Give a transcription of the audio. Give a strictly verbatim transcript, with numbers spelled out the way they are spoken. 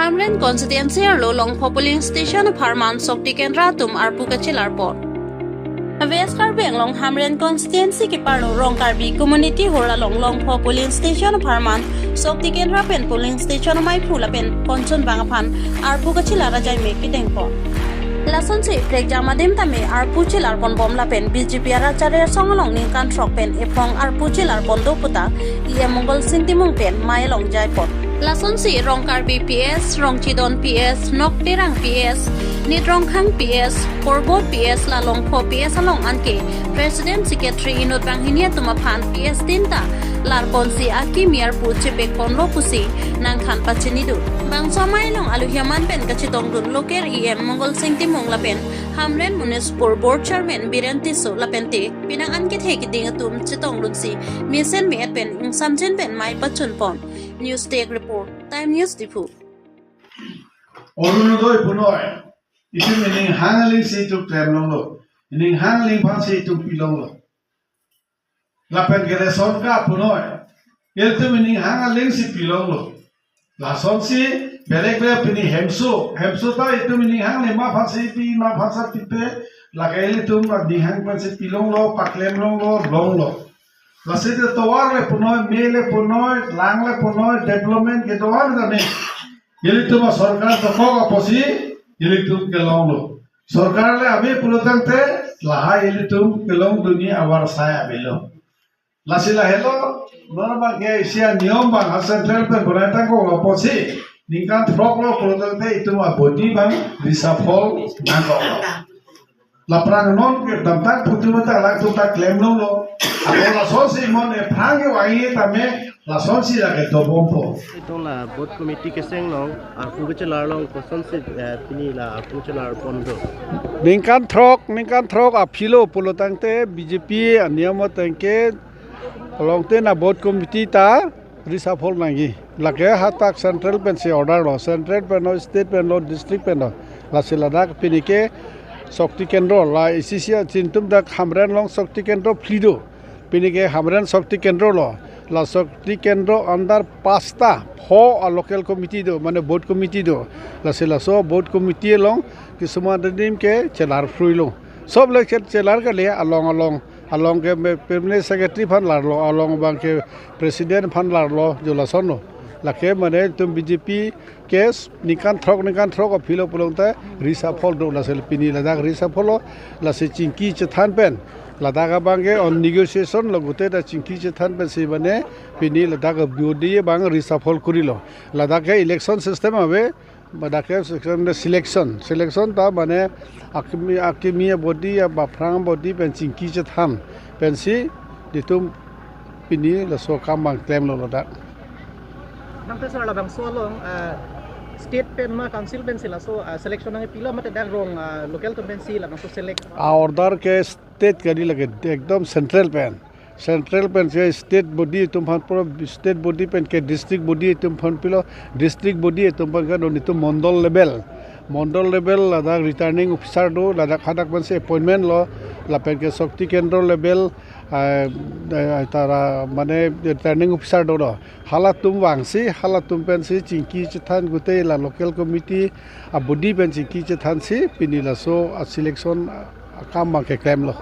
Hamren constituency arlo Longpho polling station apharman Shakti Kendra atum arpu kachelar pon. West Karbi Anglong Hamren constituency keparlo Rong Karbi community hall along Longpho polling station apharman Shakti Kendra pen polling station amei phu lapen konchun bang aphan arpu kachelar ajai me kedeng pon. Lasonsi prekjam adim tame arpu chelar pon bom lapen B J P arat chari asong along ningkan throk pen ephong arpu chelar pon do puta E M Mongalsing Timung pen mei along jai pon. Lasonsi Rong Karbi P S, Rongchidon P S, Nokterang P S, Nitrongkhang P S, Porbot P S, la Longpho P S along anke President Secretary inut banghini atum aphan P S tin ta lar ponsi akimi arpu chepek ponlo pusi nangthan pachini do. Bangso amei along alohi aman pen kachetongdun local E M Mongalsing Timung lapen Hamren Municipal Board Chairman Biren Tisso lapen te penang an kethe keding atum chetongdunsi mesen me-et pen ingsamjin pen mei pachun pon. News Desk Report, Time News Diphu. Orunodoi punoi, itum ining hang aling si itum klem longlo, ining hang aling aphan si itum pi longlo. Lapen ke ration card punoi, ilitum ining hang aling si pi longlo. Lasonsi belek belek pini hemso, hemso ta itum ining hang aling ma aphan si pi, ma aphan si pipe, lake ilitum ining hang aphan si pi longlo, paklem longlo, longlo. Lasi te tovar le punoi, me le punoi, lang le punoi, development ke tovar tame. Ilitum asorkar tokok apotsi ilitum kelonglo. Sorkar le ave pulotangte lahai ilitum kelongdunji avarsai avelo. Lasi lahelo, non abang ke isi aniyom abang ha central pen bonai tangkok apotsi ningkan throk lo pulotangte itum abodi abang reshuffle nangkoklo. Laphrang non kedamtang putu mata latum ta klem longlo. Ako lasonsi mon ephrang kevangji tame lasonsi lake dobompo. Itum la board committee keseng along arpu kachelar along kosonsi, eh, pini la arpu chelar pon do. Ningkan throk, ningkan throk aphilo pulotangte B J P aniyom ateng ke along te na board committee ta reshuffle nangji. Lake hadak central pensi order lo, central pen lo, state pen lo, district pen lo. Lasi ladak pini ke Shakti Kendra, la isi isi chintum dak Hamren along Shakti Kendra phli do. Pini ke Hamren Shakti Kendra lo. La Shakti Kendra under pasta pho a local committee do, mane board committee do. Lasi laso board committee along kisuman adim ke chelar phrui lo. Sob le ke chelar kali along along. Along ke me-, permanent secretary aphan larlo, along abang ke president aphan larlo, jo lasonlo. Lake mane itum B J P ke ningkan throk, ningkan throk aphilo pulotangte reshuffle do, lasi pini ladak reshuffle lo, lasi chingki chethan pen. Ladak abang ke on negotiation lo, gute ta chingki chethan pensi mane pini ladak abodi abang reshuffle kurilo. Ladak ke election system ave, ladak ke selection, selection, selection ta mane akimi, akimi abodi, aphrang abodi pen chingki chethan pensi itum pini laso akam abang klemlo ladak. Nangte sir labangso along, ah, state pen ma council pensi laso, ah, selection nangpilo mate dak rong, ah, local atum pensi labangso select? A order ke state kali lake, ekdom central pen. Central pen ke state body atum aphan pura, state body pen ke district body atum aphan pilo, district body atum aphan ke non itum mondol level. Mondol level ladak returning officer do, ladak hadak pensi appointment lo, lapen ke Shakti Kendra level, ah, eh, tara mane returning officer do lo. Halatum vangsi, halatum pensi chingki chethan gute la local committee abodi pen chingki chethansi pini laso a selection akam abang keklemlo.